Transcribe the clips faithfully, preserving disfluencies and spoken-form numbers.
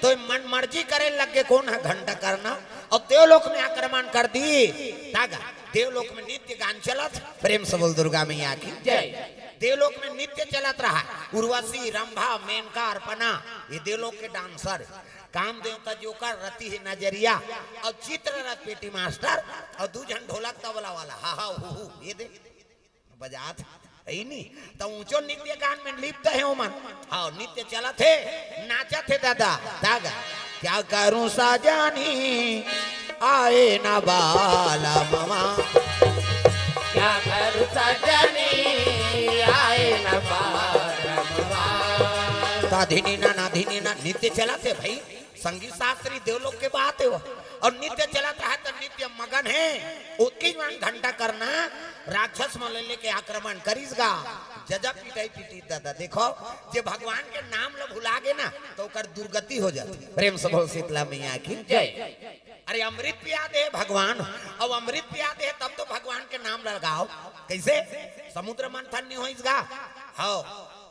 तो मन मर्जी करे लग गे कोन ह घंटा करना, अउ देवलोक में आक्रमण कर दी। तागा देवलोक में नित्य गान चलत। प्रेम से बोल दुर्गा मैया की। जय। देवलोक में नित्य चलत रहा। उर्वशी, रंभा, मेनका, अर्पणा, ये देवलोक के डांसर। काम देवता जोकर, रति हे नजरिया, अउ चित्ररथ पेटी मास्टर, अउ दू झन ढोलक तबला वाला, हा हा हू हू, ये दे बजात हे नी। त ऊंचो नित्य गान में लिप्त हे ओमन। हाँ, नित्य चलत हे, नाचत हे दादा। तागा, क्या करूं सजनी, आए ना बालमवा। क्या करूं सजनी, आए ना बालमवा। ताधिनी ना, नाधिनी ना, नित्य चलत हे भाई। संगीत शास्त्री देवलोक के बात हे वो। अउ नित्य चलत रहा त नित्य मगन हे। ओतकी मन घंटा करना, राक्षस मन ले लेके आक्रमण करिस गा। जजा पिटाई पिटी दादा। देखो, जे भगवान के नाम ल भुला गे ना, त ओकर दुर्गति हो जाथे। प्रेम से बोल शीतला मैया की। जय। अरे अमृत पिया दे भगवान, अउ अमृत पिया दे तब तो भगवान के नाम लगाव। कइसे? समुद्र मंथन नइ होइस गा। हव,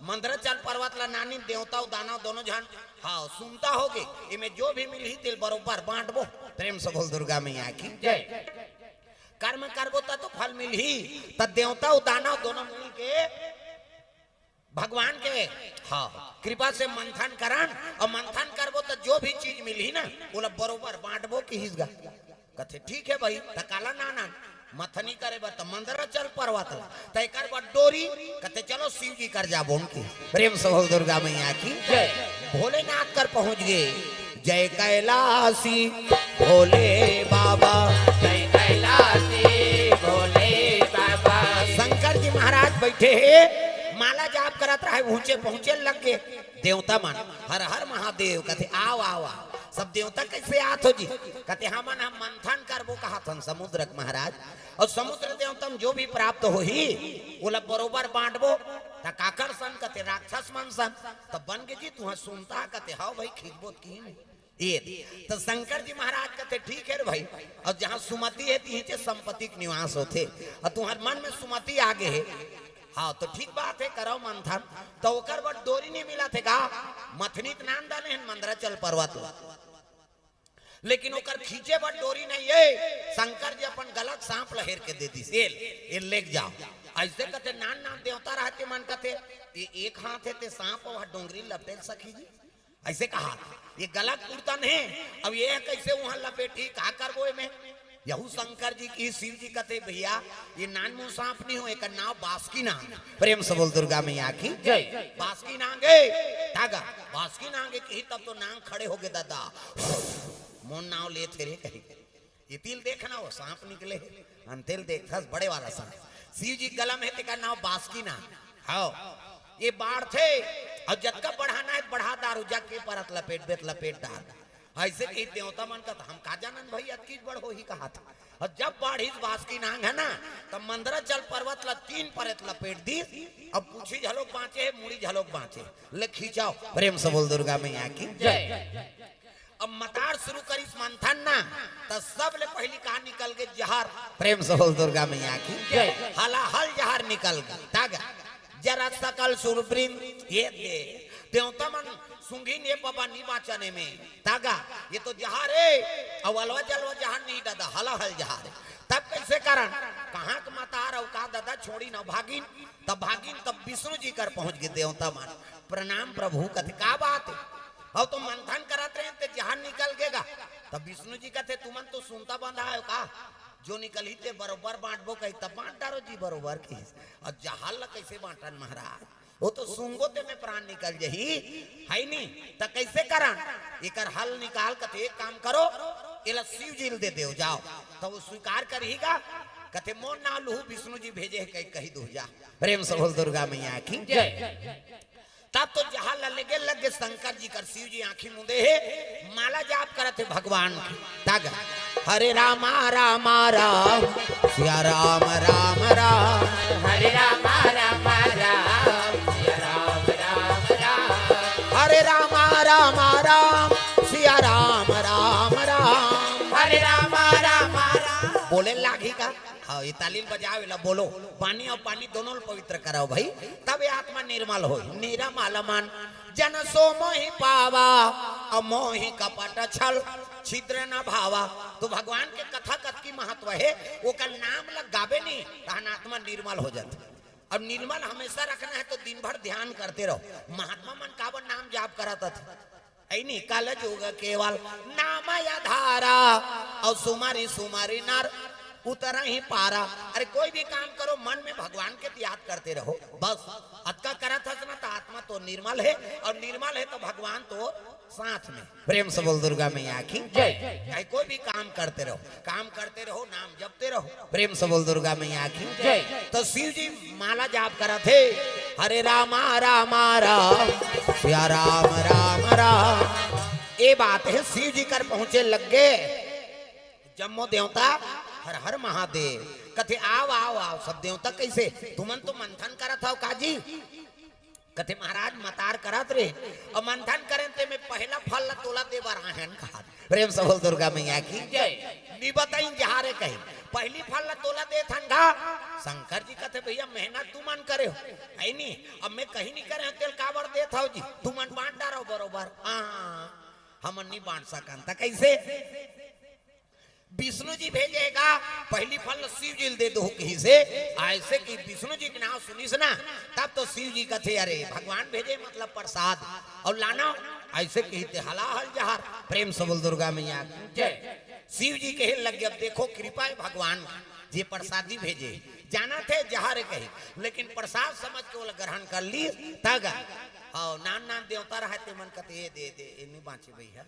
मंदराचल पर्वत ल नानिन देवता अउ दानव दोनों झन। हव, सुनता होगे, एमे जो भी मिलही तेल बरोबर बांटबो। प्रेम से बोल दुर्गा मैया की। जय। कर्म करबो त तो फल मिलही। त देवता अउ दानव दोनों मिल के भगवान के, हाँ, कृपा से मंथन करन, अउ मंथन करबो त जो भी चीज मिलही ना, ओला बरोबर बांटबो किहिस गा। कथे, "ठीक हे भाई, त काला नानन?" मथनी करे बर त मंदराचल पर्वत ला, त एकर बर डोरी। कथे, "चलो शिव जी कर जाबो उनके।" प्रेम से बोल दुर्गा मैया की। जय। भोलेनाथ कर पहुंच गे। जय कैलासी भोले बाबा। जय कैलासी भोले बाबा। शंकर जी महाराज बैठे हे, माला जाप करत रहे, ऊंचे पहुंचे लग गे। देवता मन, "हर हर महादेव," कथे, "आव, आव, आव।" सब देवता कइसे आत हो जी? कथे, "हमन ह मंथन करबो कहत हन समुद्र के महाराज, अउ समुद्र देवता म जो भी प्राप्त होही, ओला बरोबर बांटबो।" त काकर सन? कथे, "राक्षस मन सन।" त बन गे जी, तुहा सुनता? कथे, "हव भाई, खींचबो त की नहीं।" ये त शंकर जी महाराज कथे, "ठीक हे रे भाई, अउ जहां सुमति हे, तिहिंचे संपत्ति के निवास होथे, अउ तुहर मन में सुमति आ गे हे।" हाँ, त ठीक बात हे, करव मंथन। त ओकर बर डोरी नइ मिलत हे गा? मथनी त नान दाने हन मंदराचल पर्वत ल, लेकिन ओकर खींचे बर डोरी नइ हे। शंकर जी अपन गला के सांप ल हेर के दे दिस, "ए ल, ए ल लेके जाव।" अइसे कथे, नान नान देवता रहत मन कथे, "ये एक हाथ हे ते सांप अउ डोंगरी ल लपेट सकही जी?" अइसे कहा, "ये गला के कुर्ता नहीं, अब ये कइसे उहां लपेटही, का करबो एमे?" यहू शंकर जी की, शिव जी कथे, "भइया, ये नानमुन सांप नइ हो, एकर नांव बासकी नांग।" प्रेम से बोल दुर्गा मैया की। जय। बासकी नांग हे, तागा, बासकी नांग हे किही तब तो नांग खड़े हो गे दादा। मोर नांव लेथे रे कही। ये तिल देखना, वो सांप निकले हे, अंतेल देखथस बड़े वाला सांप। शिव जी गला में हे, तेकर नांव बासकी नांग। हव, ये बाढ़थे, अउ जतका बढ़ाना हे बढ़ा डारहूं, जग के परत लपेट बेत लपेट डार। अइसे कही देवता मन कथे, "हम का जानन भाई, अतकीच बड़ होही," कहत। अउ जब बाढ़िस बासकी नांग हे ना, त मंदराचल पर्वत ल तीन परत लपेट दिस। अब पूछी झलोक बांचे हे, मुड़ी झलोक बांचे हे। ले खींचाव। प्रेम से बोल दुर्गा मैया की। जय। अब मतार शुरू करिस मंथन ना, त सबले पहिली का निकल गे? जहर। प्रेम से बोल दुर्गा मैया की। जय। हलाहल जहर निकल गे। तागा, जरा सकल सुरवृंद, ये दे, देवता मन सूंघिन, "ये बाबा नइ बांचन एमे।" तागा, ये तो जहर हे, अउ अलवा जलवा जहर नहीं दादा, हलाहल जहर हे। तब कइसे करन? कहां के मतार अउ का दादा, छोड़िन अउ भागिन। तब भागिन, तब विष्णु जी कर पहुंच गे देवता मन। "प्रणाम प्रभु।" कथे, "का बात हे?" "अउ तो मंथन करत रहेन ते जहर निकल गे गा।" तब विष्णु जी कथे, "तुमन तो सुनता बंधा हव का? जो निकलही ते बरोबर बांटबो कही, तब बांट डारो जी बरोबर," कहिस। अउ जहर ल कइसे बांटन महाराज? वो तो सूंघो ते में प्राण निकल जही, हे नी? त कइसे करन? एकर हल निकाल। कथे, "एक काम करो, एला शिव जी ल दे देव, जाव।" त वो स्वीकार करही गा? कथे, "मोर नांव लुहू, विष्णु जी भेजे हे, कही, कही दो जा।" प्रेम से बोल दुर्गा मैया की। जय। तब तो जहर ल लेगे लग गे शंकर जी कर, शिव जी आंखी मूंदे हे, माला जाप करत हे भगवान के। तागा, "हरे रामा रामा राम, सिया राम राम राम।" हरे रामा रामा राम, सिया राम राम राम। हरे रामा रामा राम, सिया राम राम राम। हरे रामा रामा राम। बोले लागही का? अउ ये ताली ल बजाओ, एला बोलो, पानी अउ पानी दोनों ल पवित्र कराओ भाई, तब ये आत्मा निर्मल होय। निरमल मन जन सो मोहि पावा, अउ मोहि कपट छल छिद्र न भावा। तो भगवान के कथा कतकी महत्व हे, ओकर नाम ल गाबे नहीं, तहन आत्मा निर्मल हो जाथे। अब निर्मल हमेशा रखना है तो दिन भर ध्यान करते रहो। महात्मा मन काबर नाम जाप करत हथे? ऐ नी, कल जुग केवल नाम आधारा, अउ सुमरि सुमरि नर उतरहि पारा। अरे कोई भी काम करो, मन में भगवान के याद करते रहो, बस। अतका करत हस ना, तो आत्मा तो निर्मल है, अउ निर्मल है तो भगवान तो साथ में। प्रेम से बोल दुर्गा मैया की जय। चाहे कोई भी काम करते रहो, काम करते रहो, नाम जपते रहो। प्रेम से बोल दुर्गा मैया की जय। तो शिव जी माला जाप करत हे, हरे रामा रामा राम, सिया राम राम राम। ये बात है, शिव जी कर पहुंचे लग गे जम्मो देवता, हर हर महादेव। कथे, "आओ, आओ, आओ।" सब देवता, "कैसे? तुमन तो मंथन करत हव का जी?" कथे, "महाराज, मतार करत रे, अउ मंथन करेन ते में पहला फल ला तोला दे बर आए हन," कहा। प्रेम से बोल दुर्गा मैया की जय। निबतई जहारे कही, "पहली फल ला तोला देत हन गा।" शंकर जी कथे, "भैया, मेहनत तुमन करे हो, है नी? अब मैं कहीं नहीं करे हो, तेल काबर देत हव जी? तुमन बांट डारो बरोबर।" "हाँ, हमन नहीं बांट सकन।" "त कैसे?" "विष्णु जी भेजे गा, पहली फल शिव जी ल दे दो," कहिसे। ऐसे कि विष्णु जी के नाम सुनिस ना, तब तो शिव जी कथे, "अरे, भगवान भेजे, मतलब प्रसाद, अउ लाना।" ऐसे कहिते हलाहल जहार। प्रेम से बोल दुर्गा मैया की जय। शिव जी कहे लग गे, "अब देखो, कृपा है भगवान की, जे प्रसादी भेजे, जानत हे जहार कही, लेकिन प्रसाद समझ के ओला ग्रहण कर ली, तग।" अउ नान नान देवता रहे, ते मन कथे, "ए दे दे, ए नहीं बांचे भैया।"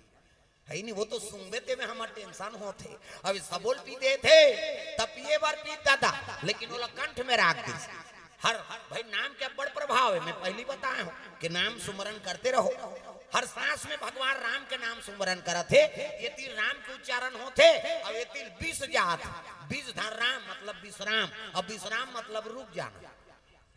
है नी, वो तो सुंगबे ते में हमर टेंशन होथे। अब सबो ल पी देथे, त पिए बर पी दादा, लेकिन ओला कंठ में राख दिस। हर, हर भाई, नाम के बड़ प्रभाव है। मैं पहली बताए हूँ कि नाम सुमरन करते रहो। हर सांस में भगवान राम के नाम सुमरन करत हे। ये तीर राम के उच्चारण होथे, अउ ये तीर विष जात, विष धर राम मतलब विश्राम, अउ विश्राम मतलब रुक जाना।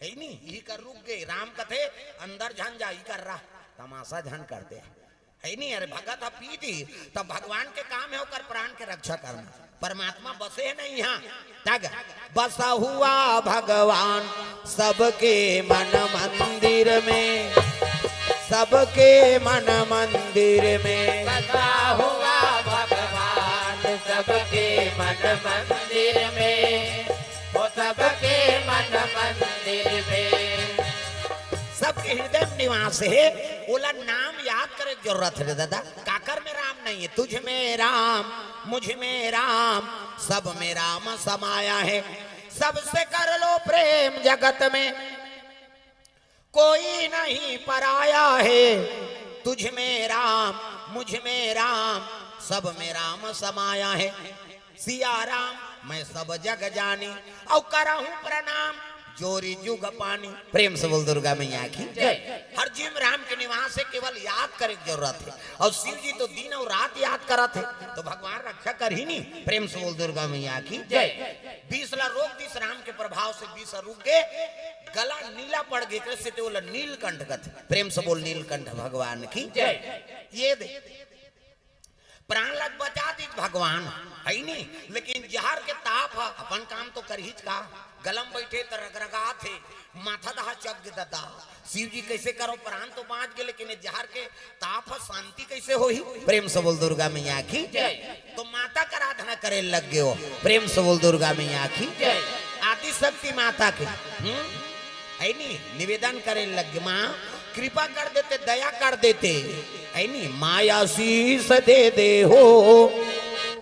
है नी, इही कर रुक गे। राम कथे, "अंदर झन जा, इही कर रहा, तमाशा झन कर दे।" है नी, अरे भगत ह पी दी, तब भगवान के काम है ओकर प्राण के रक्षा करना। परमात्मा बसे नहीं यहाँ। तग, बसा हुआ भगवान सबके मन मंदिर में, सबके मन मंदिर में। बसा हुआ भगवान सबके मन मंदिर में, वो सबके मन मंदिर में। सबके हृदय में निवास है, ओला नाम याद करे के जरूरत है दादा। काकर में राम नहीं है? तुझ में राम, मुझ में राम, सब में राम समाया है। सबसे कर लो प्रेम जगत में, कोई नहीं पराया है। तुझ में राम, मुझ में राम, सब में राम समाया है। सिया राम मैं सब जग जानी, अउ करहूं प्रणाम जोरि जुग पानी। प्रेम से बोल दुर्गा मैया की जय। हर जीव में राम के निवास है, केवल याद करे के जरूरत है। अउ शिव जी तो दिन अउ रात याद करत हे, तो भगवान रक्षा करही नी। प्रेम से बोल दुर्गा मैया की जय। विष ला रोक दिस राम के प्रभाव से, विष रुक गे, गला नीला पड़ गे, एकरे सेती ओला नीलकंठ कथे। प्रेम से बोल नीलकंठ भगवान की जय। ये दे, प्राण ला बचा दिस भगवान, है नी? लेकिन जहर के ताप ह अपन काम तो करहीच का, गला म बइठे त रगरगात हे, माथा दहा चघ गे ददा। शिव जी कैसे करो, प्राण तो बांच गे, लेकिन ये जहर के ताप ह शांति कैसे होही? प्रेम से बोल दुर्गा मैया की जय। तो माता का आराधना करे लग गे हो। प्रेम से बोल दुर्गा मैया की जय। आदि शक्ति माता के, हम्म? है नी, निवेदन करे लग गे, माँ कृपा कर देते, दया कर देते, है नी, माँ आशीष दे दे हो,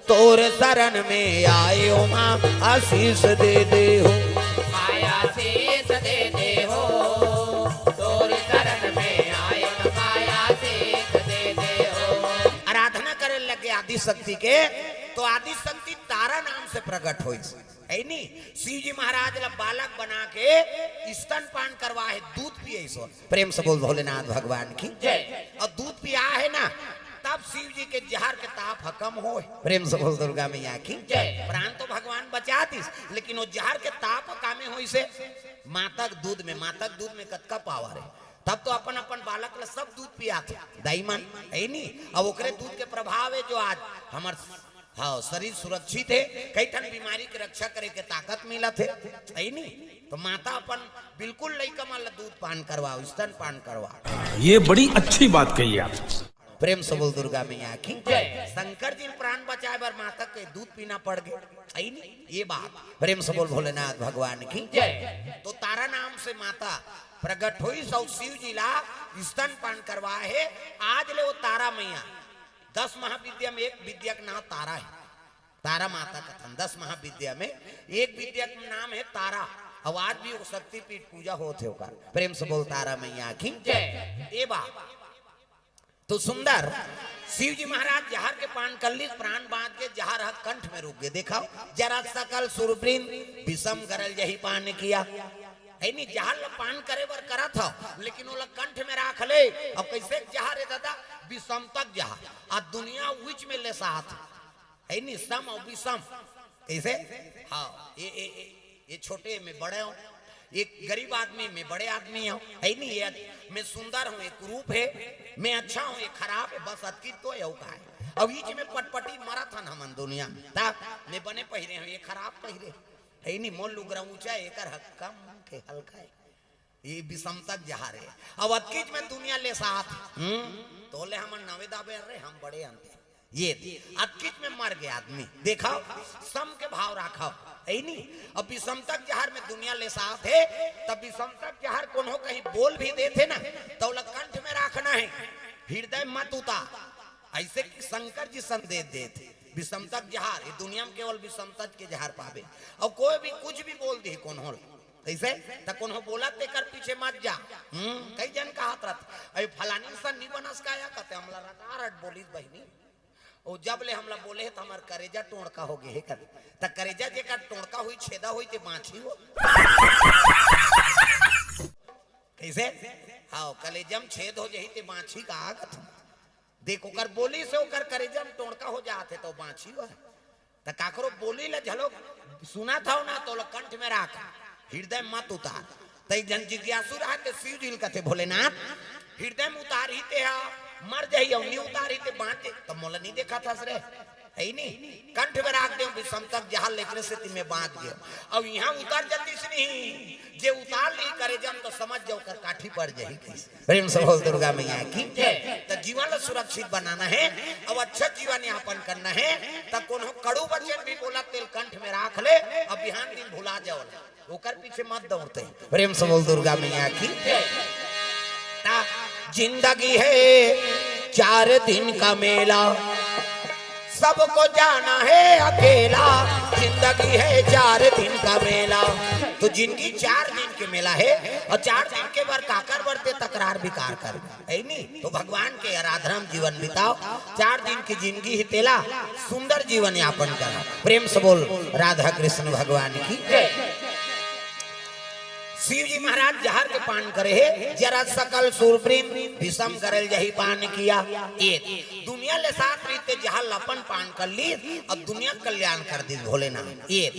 तोर शरण में आए हो माँ, आशीष दे दे हो। माँ आशीष दे दे हो, तोर शरण में आए हो माँ, आशीष दे दे हो। आराधना करे लग गे आदि शक्ति के, तो आदि शक्ति तारा नाम से प्रकट होइस। है नी? शिव जी महाराज ला बालक बना के स्तनपान करवाए, दूध पियाइस। प्रेम से बोल भोलेनाथ भगवान की जय। अउ दूध पियाए ना, तब शिव जी के जहर के ताप ह कम होय। प्रेम से बोल दुर्गा मैया की जय। प्राण तो भगवान बचा दिस, लेकिन वो जहर के ताप ह कामे होइसे, माता के दूध में, माता के दूध में कतका पावर है। तब तो अपन अपन बालक ला सब दूध पियाथे दाई मन, है नी? अब ओकरे दूध के प्रभाव है जो आज हमर अउ शरीर सुरक्षित हे, कई ठन बीमारी के रक्षा करे के ताकत मिलत हे, हे नी? तो माता अपन बिल्कुल लइका मन ला दूध पान करवाओ, स्तन पान करवाओ। ये बड़ी अच्छी बात कही आप। प्रेम से बोल दुर्गा मैया की। शंकर जी प्राण बचाए बर माता के दूध पीना पड़ गे, हे नी? ये बात प्रेम से बोल भोलेनाथ भगवान की। तो तारा नाम से माता प्रगट होइस अउ शिव जी ला स्तन पान करवाए हे। आज ले वो तारा मैया, दस महाविद्या में एक विद्या के नाम तारा हे। तारा माता कथन, दस महाविद्या में एक विद्या के नाम हे तारा। अउ आज भी वो शक्तिपीठ पूजा होत हे ओकर। प्रेम से बोल तारा मैया की। ये बात तो सुंदर। शिव जी महाराज जहर के पान कर ली, प्राण बांच के जहर ह कंठ में रुक गे। देखव, जरा सकल सुरवृंद विषम गरल जही पान किया, हे नी? जहर ला पान करे बर करत हव, लेकिन ओला कंठ में राख ले। अब कइसे जहर हे दादा? विषम तक जहर, अउ दुनिया उच में लेसात, हे नी? सम अउ विषम। कइसे? हाँ, ये, ये, ये, ये छोटे में बड़े हो, ये गरीब आदमी में बड़े आदमी हो, हे नी? ये मैं सुंदर हूँ, ये कुरूप हे, मैं अच्छा हूँ, ये खराब हे, बस अतकी तो हे, अउ का हे? अब इच में पटपटी मरत हन हमन दुनिया में। ता मैं बने पहिरे हूँ, ये खराब पहिरे, हे नी? मोर लुगरा ऊंचा, एकर ह कम के हल्का हे। ये विषमता के जहर हे। अब अतकीच में दुनिया लेसात, हम्म, तोले हमन नवे दाबे रे, हम बड़े अंते। ये अतकीच में मर गे आदमी। देखव, सम के भाव राखव, हे नी? अब विषमता के जहर में दुनिया लेसात हे, तब विषमता के जहर कोनो कहीं बोल भी देथे ना, त ओला कंठ में राखना हे, हृदय मत उतार। अइसे कि शंकर जी संदेश देथे, विषमता के जहर, ये दुनिया में केवल विषमता के जहर पाबे। अउ कोई भी कुछ भी बोल दे कोनो ला, कइसे? त कोनो बोलत तेकर पीछे मत जा। हम्म, कई झन कहत रहिथे, "अरे फलानी सन नी बनस का या?" कथे, "हमला रटारट बोलिस बहिनी, ओ जब ले हमला बोले हे त हमर करेजा टोंड़का हो गे हे," कथे। त करेजा जेकर टोंड़का होही, छेदा होही, ते बांचही वो। कइसे? हाँ, कलेजा में छेद हो जही, ते बांचही का? कथे, देख, ओकर बोली से ओकर करेजा में टोंड़का हो जात हे, त बांचही वो। त काकरो बोली ला झलो सुनत हव ना, त ओला कंठ में राख, हृदय मत उतार। त एक झन जिज्ञासु रहा, त शिव जी ल कथे, "भोलेनाथ, हृदय में उतारही ते हा मर जही, अउ नी उतारही ते बांच जही, त मोला नी देखत हस रे, हे नी? कंठ में राख देव विषमता के जहर, लेकरे सेती मैं बांच गेव। अउ इहां उतर जतिस नहीं, जे उतार ली करेजा में, त समझ जाव ओकर काठी पड़ जही।" प्रेम से बोल दुर्गा मैया की। त जीवन ला सुरक्षित बनाना हे, अउ अच्छा जीवन यापन करना हे, त कोनो कड़ू वचन भी बोलत तेला कंठ में राख ले, अउ बिहान दिन भुला जाव, ओकर पीछे मत दौड़ते। प्रेम से बोल दुर्गा मैया की। त जिंदगी है चार दिन का मेला, सबको जाना है अकेला। जिंदगी है चार दिन का मेला, त जिंदगी चार दिन के मेला हे, अउ चार दिन के बर काकर बर ते तकरार बिकार कर, हे नी? त भगवान के आराधना में जीवन बिताव। चार दिन की जिंदगी हे, तेला सुंदर जीवन यापन करा। प्रेम से बोल राधा कृष्ण भगवान की। शिव जी महाराज जहर के पान करे हे, "जरा सकल सुरवृंद विषम गरल जही पान किया।" ये दुनिया लेसात रहिस ते जहर ल अपन पान कर लीस, अउ दुनिया के कल्याण कर दीस भोलेनाथ। ये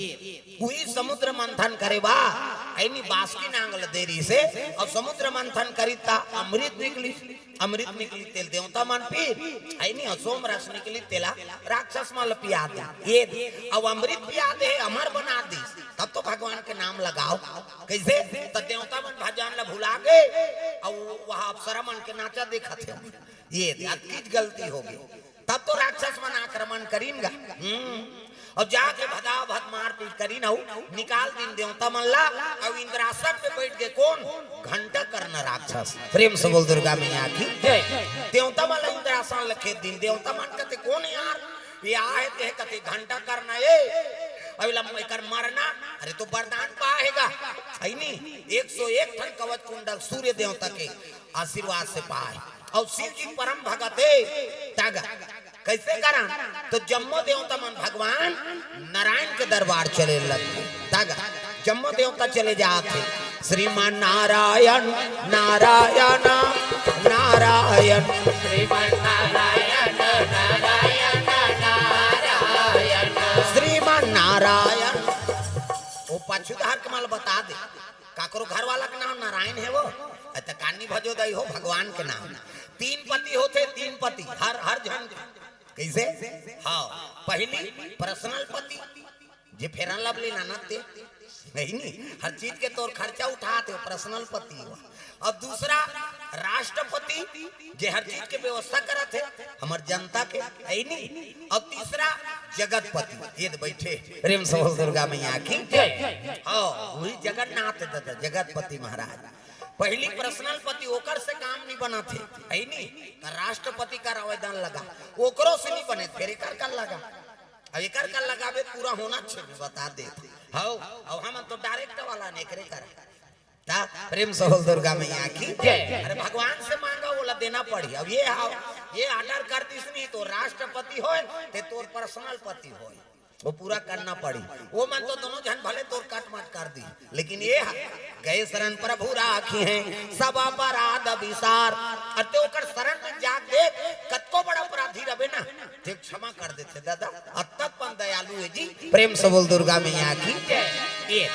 उही समुद्र मंथन करे बर, हे नी, बासुकी नांग ल दे रहिस हे, अउ समुद्र मंथन करिस त अमृत निकलिस। अमृत निकलिस तेला देवता मन पीस, हे नी, अउ सोम रस निकलिस तेला राक्षस मन ल पिया दीस। ये अउ अमृत पिया दे, अमर बना दीस, तब तो भगवान के नाम लगाव। कइसे? त देवता मन भगवान ल भुला गे, अउ वहां अप्सरा मन के नाचा देखत हे। ये अतकीच गलती हो गे, तब तो राक्षस मन आक्रमण करिन गा। हम्म। अउ जाके भदाभद मारपीट करिन, अउ निकाल दिन देवता मन ला। अउ इंद्रासन में बइठ गे कोन? घंटाकर्ण राक्षस। प्रेम से बोल दुर्गा मैया की। देवता मन ला इंद्रासन ल खेद दिन। देवता मन कथे, "कोन यार? ये आहे ते कथे घंटाकर्ण ए। अउ एला एकर मरना, अरे तो वरदान पाए हे गा, हे नी? एक सौ एक ठन कवच कुंडल सूर्य देवता के आशीर्वाद से पाए।" अउ शिव जी परम भगत हे, त गा। कइसे करन? त जम्मो देवता मन भगवान नारायण के दरबार चले लगे। त गा, जम्मो देवता चले जात हे। श्रीमान नारायण, नारायण, नारायण। श्रीमान नारायण, नारायण, नारायण। श्रीमान नारायण। वो पाछू डहर के मन ल बता दे, काकरो घर वाला के नाम नारायण हे वो? अ, त कानी भजो दई हो, भगवान के नाम। तीन पति होथे, तीन पति, हर, हर झन के। कइसे? हाँ, पहिली पर्सनल पति, जे फेरन लवली लानत हे, नहीं नहीं, हर चीज के तोर खर्चा उठात हे, पर्सनल पति हो। अब दूसरा राष्ट्रपति, जे हर चीज के व्यवस्था करत हे, हमर जनता के, है नहीं। अब तीसरा जगतपति, ये तो बैठे, प्रेम से बोल दुर्गा मैया की जय। हाँ, वही जगन्नाथ दादा, जगतपति महाराज। पहिली पर्सनल पति, ओकर से काम नहीं बनत हे, है नहीं। तो राष्ट्रपति कर आवेदन लगा, ओकरो से नहीं बने, फिर एकर कर लगा। अब एकर कर लगाबे, पूरा होना चाहिए, बता देत हव। अब हम तो डायरेक्ट वाला ने एकरे कर। ता प्रेम से बोल दुर्गा मैया की जय। अरे भगवान से मांगा, ओला देना पड़ी। अब ये हाव, ये ऑर्डर कर दिस नहीं तो राष्ट्रपति होय, ते तोर पर्सनल पति होय, वो पूरा करना पड़ी। वो मन तो दोनों झन भले तोर कट मट कर दी, लेकिन ये ह, गए शरण प्रभु राखी हैं सब अपराध विसार। अरे ते ओकर शरण में जाके देख, कतको बड़ा अपराधी रहे ना, ते क्षमा कर देथे दादा। अतक पन दयालु हे जी। प्रेम से बोल दुर्गा मैया की जय। ये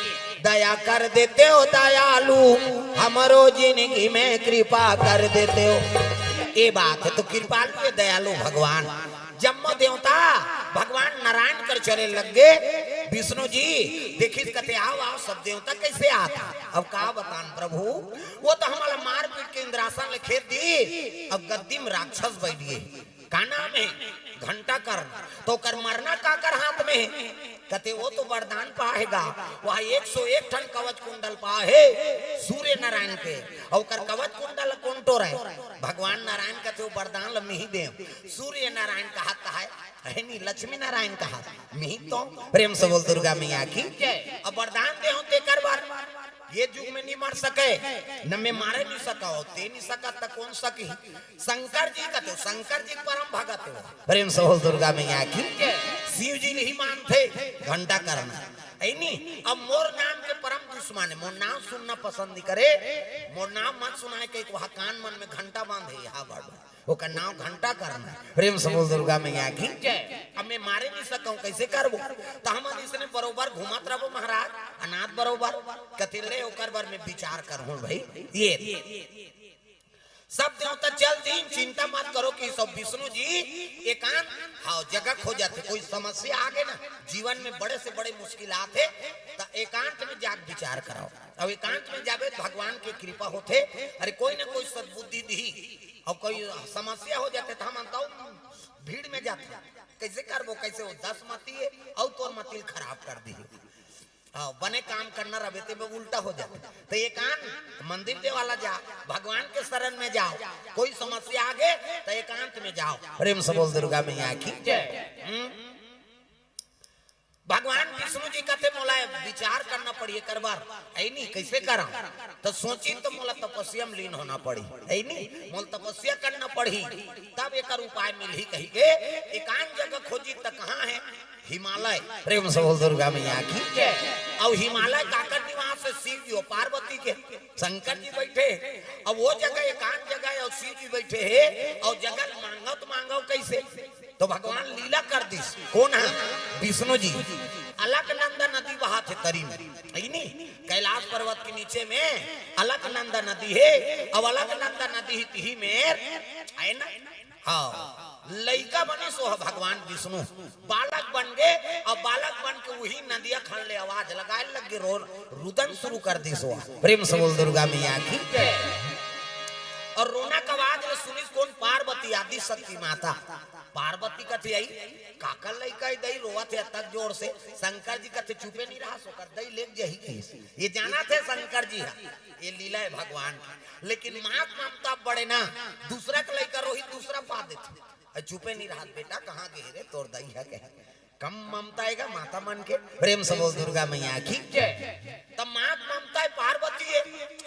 दया कर देते हो दयालु, हमरो जिंदगी में कृपा कर देते हो। ये बात है, तो कृपालु हे दयालु भगवान। जम्मो देवता भगवान नारायण कर चले लग गे। विष्णु जी देखिस कथे, "आओ, आओ, सब देवता कैसे आत?" अब का बतान प्रभु, वो तो हमला मार पीट के इंद्रासन ले खेद दी। अब गद्दी में राक्षस बैठ गे। का नाम हे? घंटाकर्ण। तो ओकर मरना काकर हाथ में हे? कथे, "वो तो वरदान पाए गा, वह एक सौ एक ठन कवच कुंडल पाए हे सूर्य नारायण के, और ओकर कवच कुंडल कोन टोरे?" भगवान नारायण कथे, "वो वरदान ल मिही देव।" सूर्य नारायण कहत हे, है नी, लक्ष्मी नारायण कहत, "मिही तो।" प्रेम से बोल दुर्गा मैया की जय। अब वरदान देव तेकर बर, ये जुग में नहीं मर सके, न मैं मारे नहीं सका हो, ते नहीं सका त कोन सकी? शंकर जी कथे, शंकर जी परम भगत हो। प्रेम से बोल दुर्गा मैया की। शिव जी नहीं मानथे, घंटाकर्ण। ऐ नी, अब मोर नाम के परम दुश्मन हे, मोर नाम सुनना पसंद नहीं करे, मोर नाम मत सुनाए के, वहाँ कान मन में घंटा बांधे, यहाँ बाबू, ओकर नाम घंटाकर्ण हे। प्रेम से बोल दुर्गा मैया की। अब मैं मारे नहीं सकूं, कैसे करबो? तो हम इसने बरोबर घूमत रहबो महाराज, अनाथ बरोबर। कथे ले ओकर बर में विचार करहूं भाई। ये सब देवता चल दीन, चिंता मत करो कि सब विष्णु जी एकांत, हाँ, जगह खोजथे। कोई समस्या आगे ना, जीवन में बड़े से बड़े मुश्किल आथे, त एकांत में जाके विचार कराओ। अब एकांत में जाबे त भगवान के कृपा होथे। अरे कोई ना कोई सद्बुद्धि दी, अब कोई समस्या हो जाथे त हम तो भीड़ में जाथे, कैसे करबो, कैसे हो, दस मती हे, अउ तोर मती ल खराब कर दी। हाँ, बने काम करना रहबे ते में उल्टा हो जाथे। तो एकांत मंदिर देवाला जा, भगवान के शरण में जाओ, कोई समस्या आगे तो एकांत में जाओ। प्रेम से बोल दुर्गा मैया की जय। हम्म। भगवान विष्णु जी कथे, "मोला विचार करना पड़ही एकर बर, ऐ नी, कैसे करा?" तो सोची, "तो मोला तपस्या में लीन होना पड़ही, ऐ नी, मोला तपस्या करना पड़ही, तब एकर उपाय मिलही," कही के एकांत जगह खोजी, त कहाँ हे? हिमालय। प्रेम से बोल दुर्गा मैया की जय। अउ हिमालय काकर निवास हे? शिव जी अउ पार्वती के। शंकर जी बैठे हे, अब वो जगह एकांत जगह हे अउ शिव जी बैठे हे, अउ जगह मांगव त मांगव कैसे? तो भगवान लीला कर दिस। कोन हे? विष्णु जी। अलकनंदा नदी बहाथे तरी में, है नी? कैलाश पर्वत के नीचे में अलकनंदा नदी हे, अब अलकनंदा नदी ही तिही में हे ना, हाँ, लइका बनिस ओ ह भगवान विष्णु, बालक बन गे। अब बालक बन के उही नदिया खन ले आवाज लगाए लग गे, रो, रुदन शुरू कर दिस ओ ह। प्रेम से बोल दुर्गा मैया की जय। अउ रोना के आवाज ल सुनिस कोन? पार्वती, आदि शक्ति माता। पार्वती कथे, "अई, काकर लइका हे दई, रोवत हे अतक जोर से?" शंकर जी कथे, "चुपे नहीं रहा, सोकर दई लेग जही कहिस।" ये जानथे शंकर जी ह, ये लीला हे भगवान की। लेकिन माँ के ममता बड़े ना, दूसरा के लइका रोही, दूसरा पा देथे। अरे चुपे नहीं रहत बेटा, कहाँ गे रे तोर दई ह कहे। कम ममता आएगा माता मन के। प्रेम से बोल दुर्गा मैया की जय। तब माँ के ममता हे, पार्वती हे।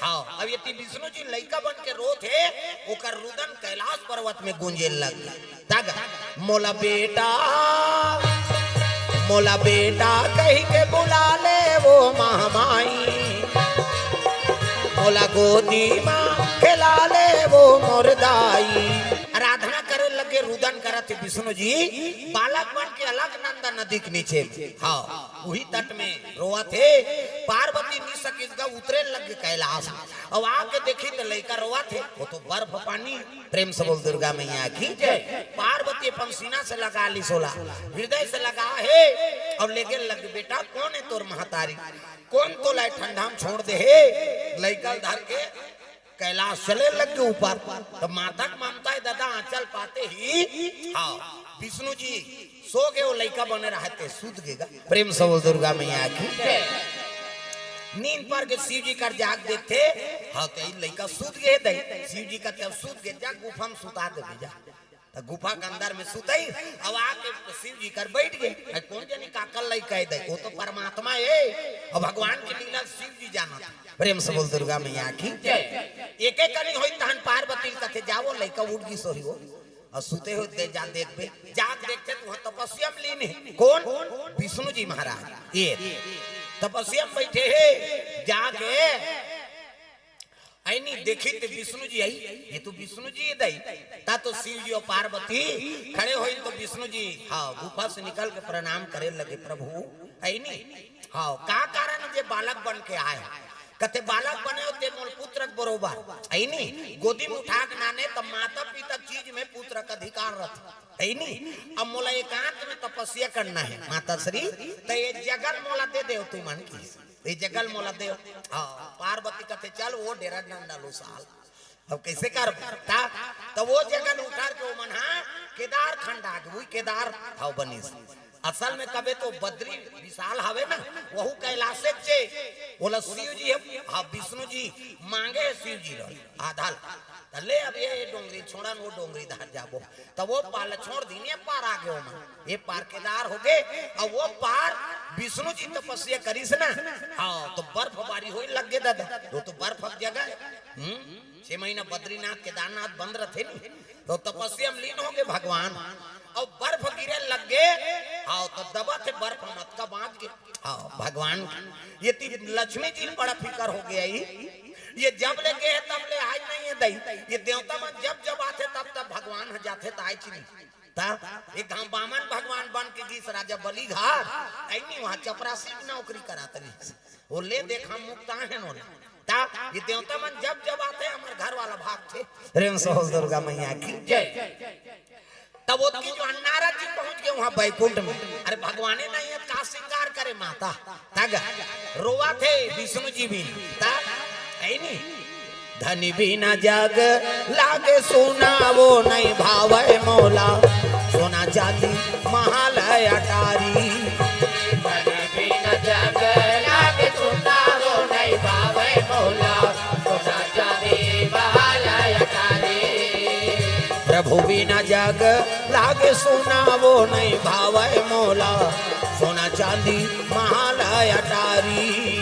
हाँ, अब ये ती विष्णु जी लइका बन के रोत हे, ओकर रुदन कैलाश पर्वत में गूंजे लग गे। तग मोला बेटा, मोला बेटा कही के बुला ले वो महामाई, मोला गोदी मा खेला ले वो मोर दाई। आराधना करे लगे रुदन करत हे विष्णु जी, बालक बन के अलकनंदा नदी के नीचे में। हाँ, उही तट में रोवत हे। पार्वती नी सकिस गा, उतरे लग गे कैलाश। अब आके देखी त लइका रोवत हे, वो तो बर्फ पानी। प्रेम से बोल दुर्गा मैया की जय। पार्वती अपन सीना से लगा लिस ओला, हृदय से लगा हे, अउ लेगे लग गे, "बेटा, कोन हे तोर महतारी? कोन तोला ठंडा में छोड़ दे हे?" लइका ल धर के कैलाश चले लग गे ऊपर। त माता के ममता हे दादा, आंचल पाते ही, हाँ, विष्णु जी सो गे, वो लइका बने रहते, सुत गे गा। प्रेम से बोल दुर्गा मैया की जय। नींद पर के शिव जी कर जाग देथे। हाँ, त ई लइका सुत गे दई। शिव जी कथे, "अब सुत गे, जा गुफा में सुता देबे जा।" त गुफा के अंदर में सुतई, अब आके शिव जी कर बैठ गे। अरे कोन जनी काकर लइका हे दई, वो तो परमात्मा हे। अब भगवान के लीला शिव जी जानत। प्रेम से बोल दुर्गा मैया की जय। एके कनी होई तहन पार्वती ल कथे, "जावो लइका उठ गिस होही वो।" अउ सुते होही त जा देखबे। जाके देखथे त उहाँ तपस्या में लीन हे। कोन? विष्णु जी महाराज। ये तपस्या में बैठे हे। जाके अइनी देखी त विष्णु जी अई, "ये तो विष्णु जी हे दई।" ता तो शिव जी अउ पार्वती खड़े होइन त विष्णु जी, हाँ, गुफा से निकल के प्रणाम करे लगे, "प्रभु," अइनी, "हाँ, का कारण हे जे बालक बन के आए?" कथे, "बालक बने हो ते मोला पुत्र के बरोबर," अइनी, "गोदी में उठा के नाने त माता पिता चीज में पुत्र के अधिकार रथे, अइनी, अब मोला एकांत में तपस्या करना हे माता श्री, त ये जगह ल मोला दे देव तुमन की।" ए जगह ल मोला देव। हाँ, पार्वती कथे, "चल, वो डेरा डंडा लो साल।" अब कइसे कर? ता, त वो जगह ल उतार के वो मन हा केदार खंड आ गे, वही केदार हव बनिस। असल में कबे तो बद्री विशाल हवे ना, वहू कैलाशे चे। ओला शिव जी हे, हाँ, विष्णु जी मांगे हे शिव जी ल, आधा ल। त ले अब ये डोंगरी छोड़न, वो डोंगरी धार जाबो। त वो पार ल छोड़ दीन, ये पार आ गे ओमन। ये पार केदार हो गे, अउ वो पार विष्णु जी तपस्या करिस ना, हाँ, तो बर्फबारी होए लग गे दादा, वो तो बर्फ के जगह हे। हम्म, छह महीना बद्रीनाथ केदारनाथ बंद रथे नी, तो तपस्या में लीन हो गे भगवान, अउ बर्फ गिरे लग गे, हाँ, तो दबा थे बर्फ मटका बांध के, हाँ, भगवान के। ये ती लक्ष्मी जी ल बड़ा फिकर हो गे हे, ये जब ले गे हे तब ले आए नहीं हे दई, ये देवता मन जब जब आथे तब तब भगवान ह जाथे त आए च नहीं। ता एक घाम बामन भगवान बन के गिस राजा बलिघाट, अइनी उहाँ चपरासी के नौकरी करात रहिस। वो ले देख हम मुक्त आहे नोला। ता ये देवता मन जब जब आथे हमर घर वाला भागथे। प्रेम से बोल दुर्गा मैया की जय। तब ओतकी जो नारद जी पहुंच गे उहाँ बैकुंठ में। अरे भगवाने नहीं हे त का श्रृंगार करे माता। तग रोवत हे विष्णु जी बिन। ता अइनी धनी बिना जग लागे सुना, वो नहीं भावे मोला सोना चांदी महल अटारी। धनी बिना जग लागे सुना, वो नहीं भावे मोला सोना चांदी महल अटारी। प्रभु बिना जग लागे सुना, वो नहीं भावे मोला सोना चांदी महल अटारी।